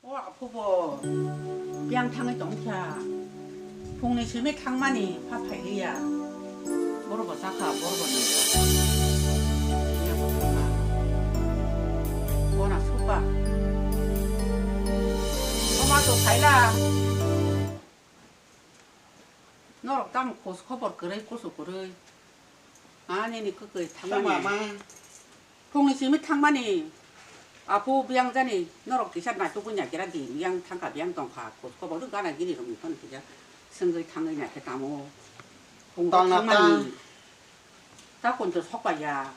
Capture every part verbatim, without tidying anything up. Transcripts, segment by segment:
O aphubo biyang thangwi tongkha. Phungni simi thangmani pha phailiya. Borok bo chakha, borok bo nangkha. Bona supa. Oma to phaila. Norok tamo khos khobor kwrwi, kusu kwrwi. Ani ni kwkwi thangmani. Tamo ama. Phungni simi thangmani. Apu biyang jani norok kisa naitugwi naikira di. Biyang thangkha, biyang tongkha. Khos khobor gana gini rokni phano kisa swngwi thangwi naikhe tamo. Phung tongna thangmani. Ta. Ta kun to sokpaiya.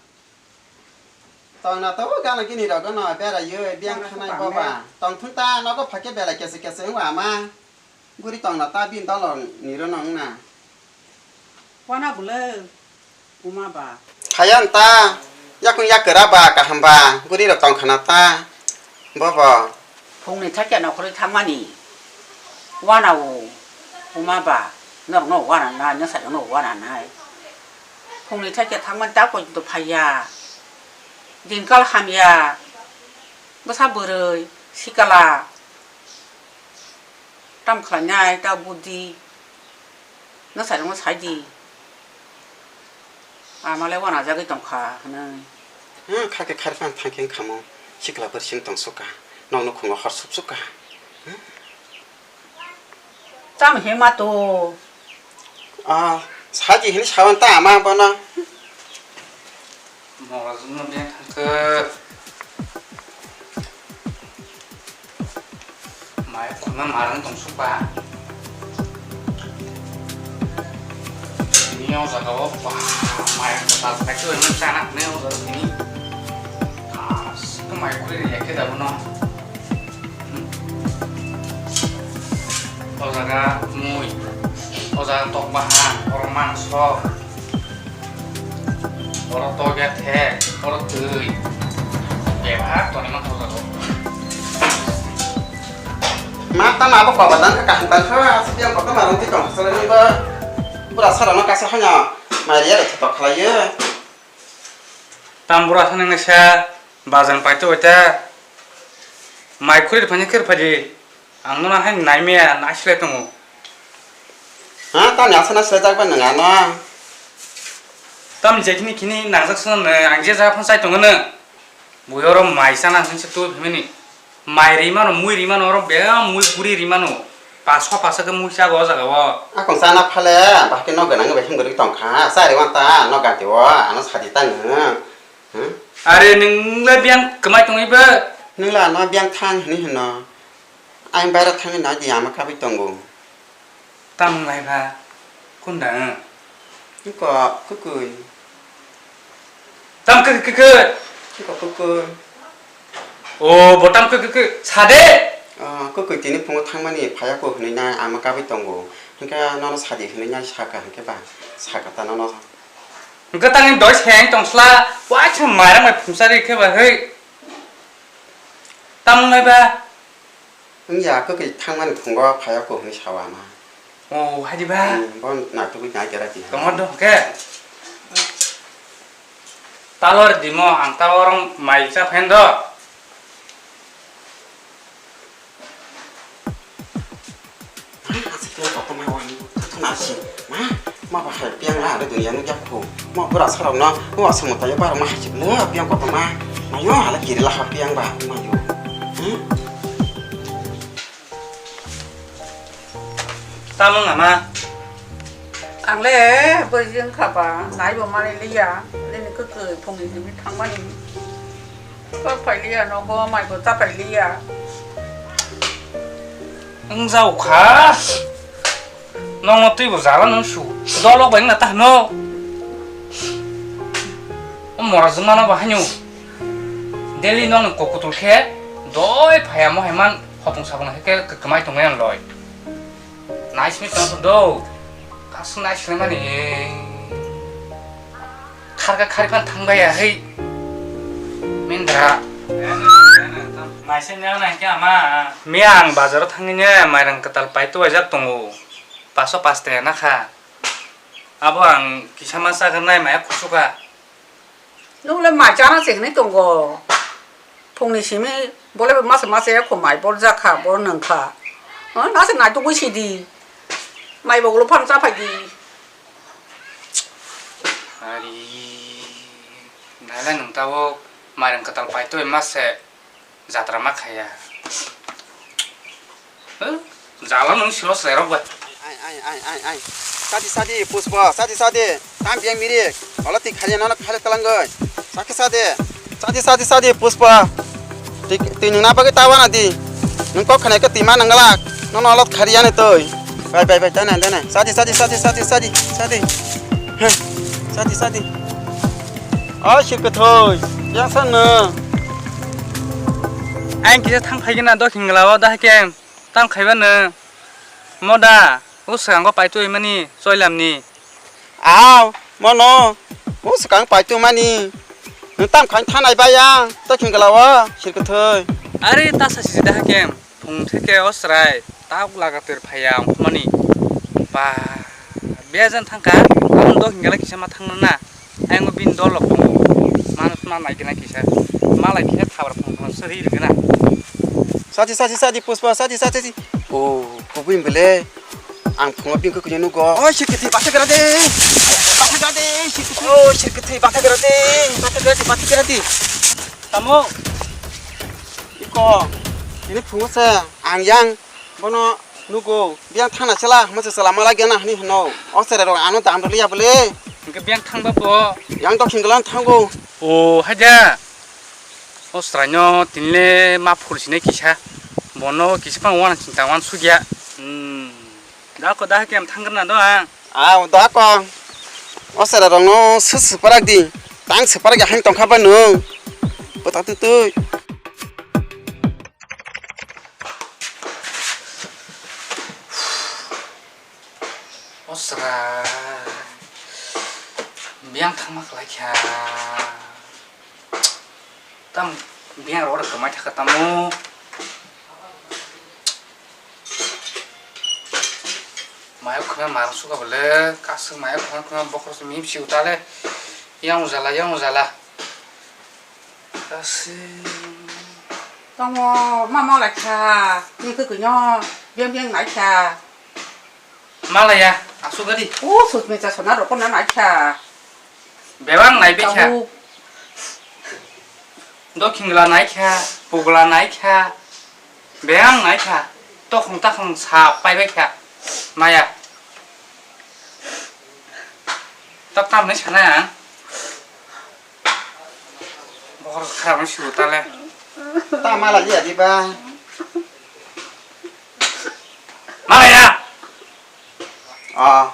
Tongna to gana gini rok no beraiyo biyang tongna khanai sokpang boba. Ne. Tongthung ta nogo phake belai kese kese wngwa ama. Guri tongna ta bin dolong niro no wngna. Wana bwle, uma ba. Hayang ta, yakung yakera ba, kaham ba, guri rok tong khana ta, bobo. Phungni thakya nokhorwi thangmani, wana o, uma ba, norok no wana nai, nwsai rok no wana nai. Phungni thakya thangmani ta koi to phaiya, dinkal hamya, bwsa bwrwi, sikala. Tam khlainai ta budi. Nwsai rokno sai di. Ama le wana jagwi tongkha hwnwi. Hmm, kha khe khari phano thang khe wngkha mo. Sikla bwrwi simi tong sukha. Nokno khungo hor sup sukha. Tam he ma to. Ah, saji hini sawan ta ama bono. Mora jumno beng thangkhe. Mai khunma marang tong sukha. Ni o jaga o ba mai kwtal khai to ni chana ne o jaga ni. Ah, ko mai kuri ya khe da bono. O jaga mui, o jaga tok bahan, oro mangso, oro tokya thek, oro twi, bebak tonwi mankha o jaga o. Ma tamo abo koba dan kha kaham dan kha, aswk yang kotor marang twi tong sala ni ba pura sara no kaisa hanya mari ya tok khalai yo. Tam bura sa nang sa bazan paito bai ta mai khuri phani kher phadi ang no hai nai me nai sile tongo. Ha ta ni asa na sile jak ba nang ano. Tam je kini kini nang jak sa nang ang je ja phon sai tongo nang. Bui oro mai sana hin se tu phimini. Mai ri mano, mui ri mano, oro bebak mui puri ri mano. Paso paso khe mui chago o jaga o. Akung chana phale, bahai khe nok gwnang bai thang gurui tong kha. Chari wan ta, nok ganti o, ano sadi ta nung. Hmm? Are nung le biyang kwmai tongwi bo? Nung le ano biyang thang hinui hino. Ayang baira thangwi nai di, ama kabui tongo. Tamo lai ba? Kunda? Iko, kukui. Tam khe khe khe. Iko, kukui. O, bo tam khe khe khe. Sade. Ah, kukui tini phungo thangmani phaya ko hinui nai ama kabui tongo. Hingke nono sadi hinui nai saka hingke ba. Saka ta nono. Hingke tangni doi se ang tongsla. Waisa mairang mai phungsari khe ba hei. Tamo lai ba? Wngya, kwkwi thangmani phungo phaiya ko hwnwi sao ama. O, hai di ba? Hmm, bo naitugwi nai kera di. Tongma do hwnkhe? Talor dimo, ang ta orong mai cha phen do. Aswk khe kotorma wani, kotorma si. Ma, ma ba hai piang la, ada dunia nu jak phu. Ma bura sarok no, ma aswk mata ya, barok ma hai chibla, piang kotorma. Ma yo, ala kiri la ha piang ba, ma yo. Hmm? Tamo nga ma? Ang le bwrwi wngkha ba, naibo manwi liya. Nini kwtwi phungni simi thangmani. Kok phai liya nogo, maibo cha phai liya. Wng jao kha. Nokno twibo jala nung su. Dolok bai wngna ta hwno. O mora jwngmano bo haino. Daily nokni kok kutul khe doi phaiya mo hai man hopung sapung hai khe kwmai tongmani loi. Naisimi tong do. Kasu naisimani. Kharka khari phan thang baiya hei. Mindra. Naisini ang nai khe ama. Miya ang bazaro thangwi ne mairang kwtal pai tuwaijak tongo. Paso paste na kha. Abo ang kisa ma chagra nai maya kusuka. Nukle mai chana se hinui tongo. Phungni simi Bole mase mase khomai bor jakha, bor nangkha. Nase naitugwi sidi. Mai bogolo phan chaphai di. Ari, naila nung tabuk mairang kwtal paitoi mase jatra ma khaya. Huh? Jala nung silo slerok bai. Ai, ai, ai, ai, ai. Sadi, sadi, Puspa, sadi, sadi. Tam biang mirik. Ola ti khaya nono khale talangoi. Saki sadi. Sadi, sadi, sadi, Puspa. Ti, ti nung na bagwi tawa na di. Nung kok khana ke tima nang galak. Nono ola khari ya ne toi. Bai, bai, bai, dana, dana. Sadi, sadi, sadi, sadi, sadi, sadi. Heh. Sadi, sadi. O sir kwthoi. Yang san no. Ang kisa thang phai gina do khingla o da ke. Tam khaiba no. Moda, o swkango paitwi mani, choilamni. Aw, mono, o swkang paitwi mani. Nwng tam khain thanai baya, to khingla o, sir kwthoi. Are ta sa sisi da hakem, phung theke o chwrai, ta laga ter phaya ongkhumani. Ba, bejan thangka, ang do hingla kisa ma thangna na. Ang bini dol rok tongo. Mano ma nai gina kisa. Malai kisa thabra phang phang sari rwgena. Sadi, sadi, sadi, Puspa, sadi, sadi, sadi. O, kubui bele. Ang phungo bini kukuyo nugo. Oi, sir kwthwi, bata gra de. Bata gra de, sir kwthwi. O, sir kwthwi, bata gra de. Bata gra de, bata gra de. Tamo. Iko. Ini phungo sa. Ang yang. Bono nugo, biyang thangna sela, masa sela mala gana hani hino. O sere rok ano dam rwliya bole. Hingke biyang thangba bo. Yang dok hingla thango. O haja. O sraino tinle ma phul sine kisa. Bono kisa pang wan singta wan sugya. Hmm. Da ko da ke am thangna do ang. Aw, da ko. O sere rok no su su parak di. Tang su parak ya hang tongkha ba nung. Bota tu tu. O sra, biyang thangma khlai kha. Tam biyang rok kwmai thaka tamo. Mayo khna mar suka bole, kasuk mayo khna khna bokhor se mim si utale. Yang jala, yang jala. Kasing. Tongo, ma malai kha, ni khe kino, beng beng nai kha. Malaya, asuk gadi. O, Susmita sona rokon na nai kha. Bebang nai be kha. Tabuk. Dokhingla nai kha, pugla nai kha. Bebang nai kha. Tokhong takhong sa pai bai kha. Maya. Tok tam ni sana ya. Bohor kharap ni sibu tale. Ta mala liya di ba. Mala ya. Ah.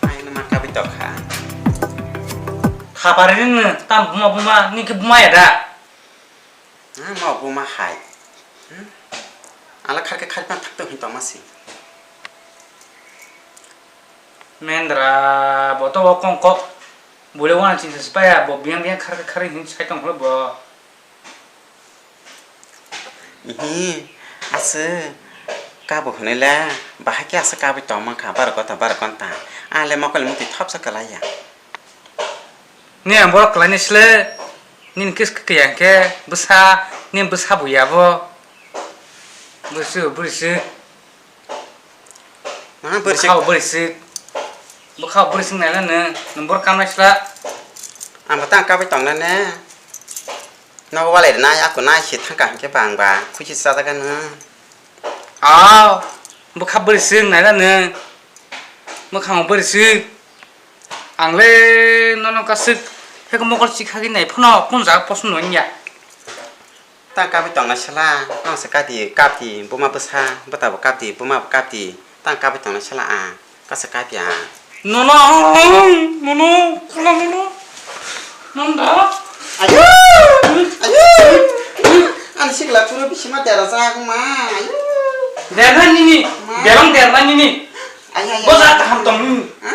Aino ma kabui tokha. Khapari nini tam buma buma, nini khe buma ya da? Hmm, ma buma hai. Hmm? Ala kharke kharpan thakto hin tongma si. Mendra, bo to bo kong kok. Bole wana chingsa sipaya, bo biyang biyang kharke kharke hin sai tong bo. Ihi, aswk kabo hwnwi le, bahai khe aswk kabui tong mankha, barok gota, barok gonta. Ang le mokol mukti thopsa kwlaiya. Ni ang borok kwlaini sle, nini kis kiyang khe bwsa, nini bwsa buya bo. Bwswk, bwswk. Nang bwrwi sik. Bwkhao bwrwi sik. Bwkhao bwrwi sik naila nung. Nung borok kamnai sla. Ang bo tang kabai tongnai ne. Nogo walai rwnai, ako nai se thangka hwnkhe ba ang ba khuisi chajaga nung. Aw, bwkha bwrwi sik naila nung. Bwkhao bwrwi sik. Ang le nono kasik. Heko mokol sikha gini nai phano kun jaga poson nung ya. Tang kabi tongna sala, tang se kati, kati, buma bwsa, bwta bo kati, buma bo kati, tang kabi tongna sala a, kasa kabi a. Nono, nono, kula nono, nanda. Ayo, ayo, ani sikla puro bisima dera jak ma, ayo. Derna nini, ma. Derang derna nini. Ayo, ayo. Bosa kaham tong nini. Ha?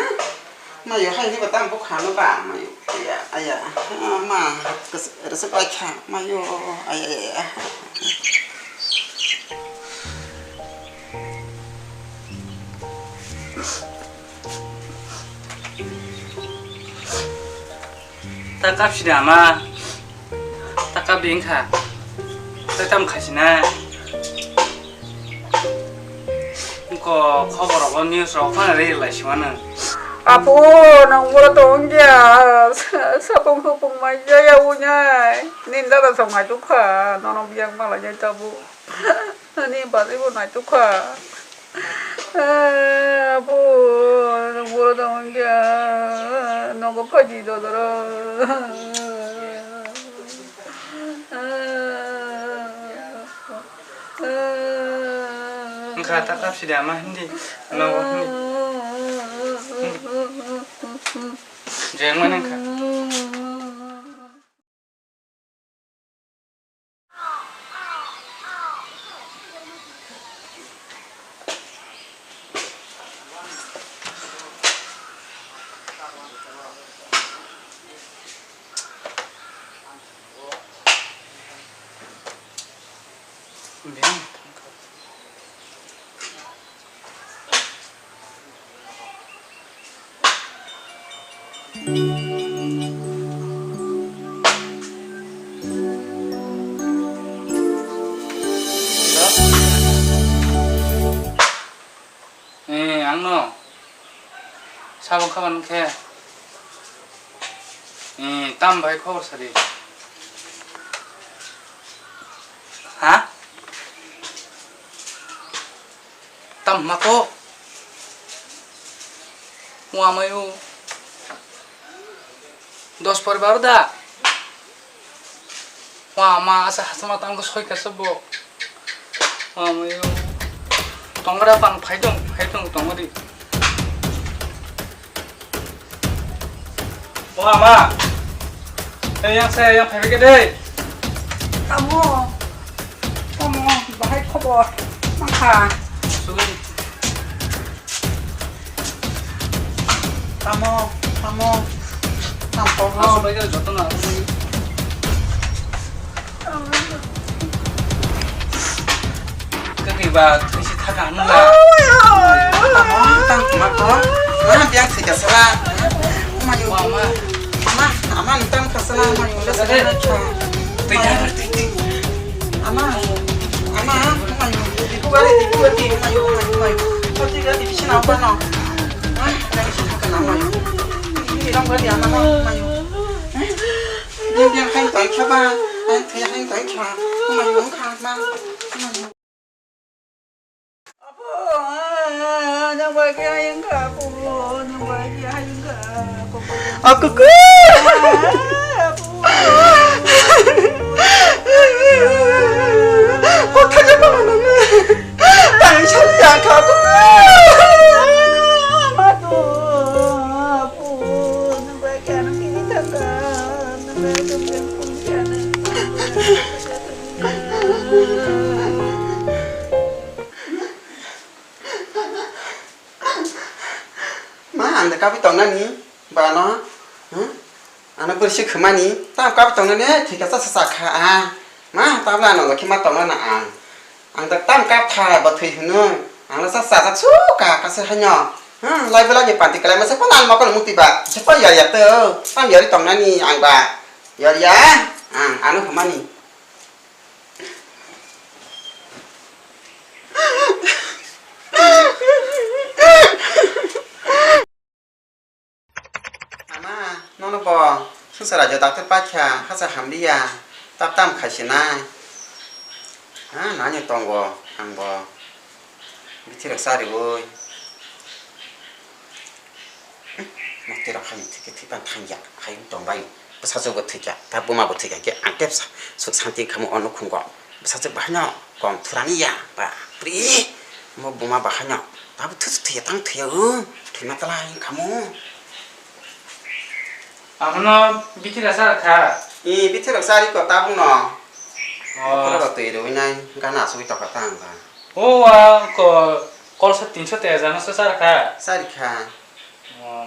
Mayo, hai ni ba tam bo khano ba, mayo. Aya, aya. Ma, rasa pa kha, mayo. Aya, aya, aya. Ta kap sida ma. Ta kap bing kha. Ta tam kha sina. Ko khobor rok, news rok phano rw lai si mano. Apo, nang boro tong ya. Sapung supung mai ya ya unyai. Ninda da song mai tukha. Nono biang malai ya tabu. Ani bari bo nai tukha. Apo, nang boro tong ya. Nogo phaji dodoro. Wngkha ta kap sida ma hindi. Nogo hindi. Jeng mani wngkha. Eh, angno. Sabong khaban khe. Eh, tam bai khobor sadi. Ha? Tam ma ko. Wa mayo. Dos por baro da. Wa ma asa hasma tang ko soi kasa bo. Wa mayo. Tongra pang phaidong, phaidong tongri. O ama. Ei yang saya yang phaibeke dei. Tamo. Tamo, bahai khobor. Mangkha. Sugui. Tamo, tamo. Tamo. Aswk bai khe joto no. Kwthwi ba thwisi thaka hwnwi ba. Tamo tang thuma ko. Ma biang thwi ka sala. Ma yo. Wa ma. Ma, ama ni tang ka sala ma yo. Dada de. Twi da, twi, twi. Ama, ama, ama yo. Di ku gari di ku gari ma yo, ma yo, ma yo. Ko ti gari di sina pa no. Ma, gari sina ka na ma yo. Di ram gari ama ma, ma yo. Di di hai tai kha ba. Hai tai hai tai kha. Ma yo kha ma. Akuku. Kok thaja mama nana. Tang sari ya kha akuku. Ma, ang da kabwi tongnani, ba no, hmm? Ano bwrwi se khwmani, tamo kabwi tongnani, thwika cha cha cha kha ang. Ma, tabla ano khe ma tongnana ang. Ang da tam kap kha, bo thwi hwnwi. Ang da cha cha cha su ka, ka se haino. Hmm, lai belai ni panti kalai ma se, phano ang mokol muti ba. Se pa yar ya to, tam yari tongnani ang ba. Yar ya, ang, ano khwmani. Ama, nono bo swngchar rajyo doctor paikha, hacha hamliya, tap tam khaisinai. Ha, nani tongo, ang bo. Bithi rok chariwi. Motwi rok haino thwikhe thwipan thangya, hayung tongbai. Bwsajwk bo thwikha, ta buma bo thwikha, khe ang tepsa suk santi khamu o nukhungo. Bwsajwk bo haino kom thurani ya, ba pri. Mo buma bo haino, ta bo thusu thwiya, tang thwiya, o thwima tala hayung khamu. Amono bithi rok char kha. I bithi rok chari ko tabukno. Oh. Bokhorok twi rwinai gana asugwi tokha ta ang ba. O wa ko kolsa tinso te hajar no se char kha. Chari kha. Oh.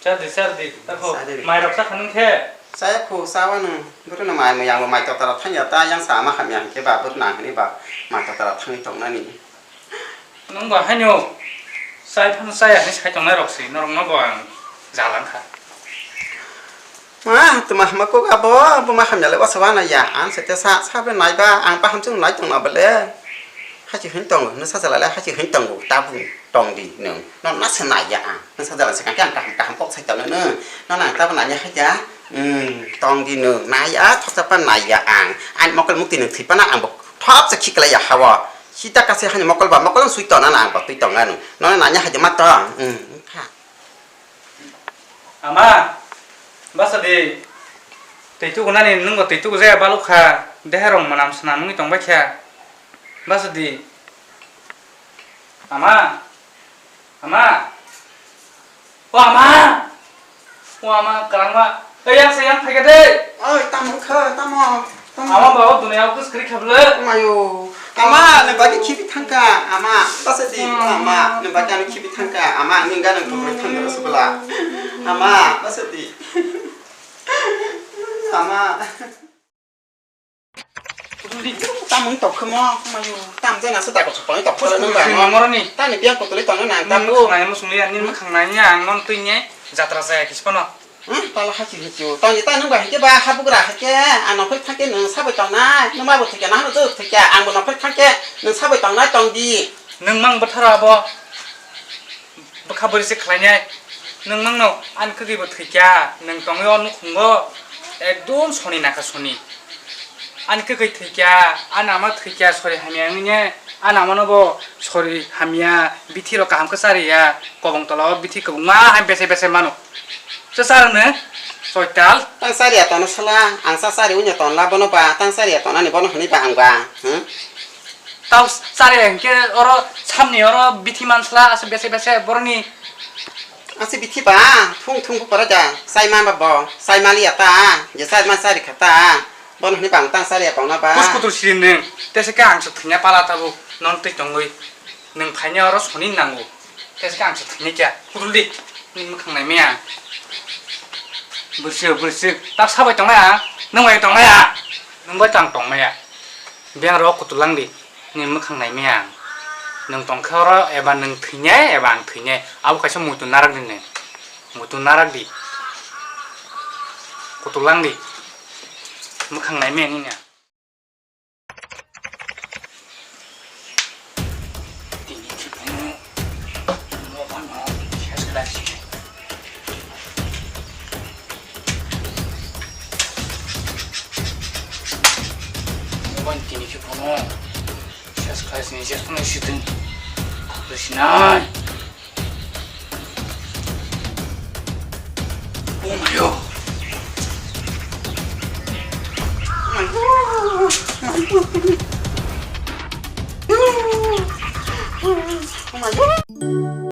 Chadi, chadi, tako. Chadi. Mai rok chakha nung khe? Chaya khu, chawa nung. Bwrwino mai, mai, yang bo mai totara thangya ta, yang sa ma hamya hwnkhe ba, bwrwino ang hwnwi ba, mai totara thangwi tongnani. Nung bo haino chai phano chaya hinwi sai tongnai rok se, norok no bo ang jalang kha. Ma, tuma hama kok abo, buma hamya le wasa wana ya, ang se te sa, sa bre nai ba, ang pa hamsung nai tong na bele. Hachi hin tong, nung sa jala le hachi hin tong, ta bu tong di nung. No na se nai ya ang, nung sa jala se kang kang kaham kaham kok sai tong nung. No na ta bu nai ya haja, hmm, tong di nung, nai ya, thok sa pa nai ya ang. Ang mokol mukti nung thwi pa na ang bo thok sa khikla ya hawa. Sita kasi hani mokol ba, mokol sui tong na ang bo twi tong nung. No na nai ya haja ma tong, hmm, kha. Ama, basa di, twi tugu nani nung bo twi tugu jaya baluk kha, deha rong manam swnam wngwi tong bai kha. Basa di. Ama, ama. O ama. O ama, kwlangma. Ei, yang se yang phai kha de. Oi, tamo kha, tamo. Ama baba dunia o kwskwrwi kha bwle. Mayo. Ama, nung bagwi khibi thangka. Ama, basa di. Hmm. Ama, nung bagwi ano khibi thangka. Ama, nung gana tongwi thangka subla. Ama, basa di. Ama. Tamo tokhe mo, mayo. Tam jena se dago chapang tokhe nung ba. Nung moroni. Tani biang kotoli tong nang ta. Nung khang nai mo sungli ani mo khang nai ang non twi ne jatra jaya kis kono. Hmm, pala hachi hichu. Tong ni ta nung ba hike ba habugra hike, ano phai thake nung sabai tong nai, nung ba bo thike na hanu tu thike, ang bo no phai thake nung sabai tong nai tong di. Nung mang botharo abo bwkha bwrwi se khlainai. Nung mangno ani kwgwi bo thwikya, nung tongwi o nukhungo ekdom soni nakha soni. Ani kwgwi thwikya, ani ama thwikya sori hamya wngwi ne, ani amano bo sori hamya, bithi rok kaham khe chariya, kobong tola o bithi kwbangma hai bese bese mano. Chwsa rwno, soital. Tang chariya tono sala, ang sa chari unya tonla bono ba, tang chariya tonani bono hwnwi ba ang ba, hmm? Tau chari hinkhe oro samni oro bithi mansla ase bese bese boroni. Ase bithi ba, thung thung bu pora ja, sai ma ba bo, sai ma liya ta, je sai ma sai rikha ta, bono hwnwi bang tang chari ya tongna ba. Kus kutur siring nung, tese khe ang se thwngya pala tabuk, non twi tongwi, nung phaini oro soni nango, tese khe ang se thwngya kya, kutul di, nini mwkhang nai maya. Bwswk, bwswk, tak sabai tongnai ang, nung bai tongnai ang, nung bai tang tongmaya. Biyang rok kutulang di, nini mwkhang nai maya ang. Nung tongkhe oro eba nung thwinai eba ang thwinai. Abo kaisa muitu narak di nung. Muitu narak di. Kutulang di. Mwkhang nai maya nini ang. Tini kiphilwi mo phano ses khlai si. Mo phano tini kiphilwi ses khlai si, ses phano siting. Sinai.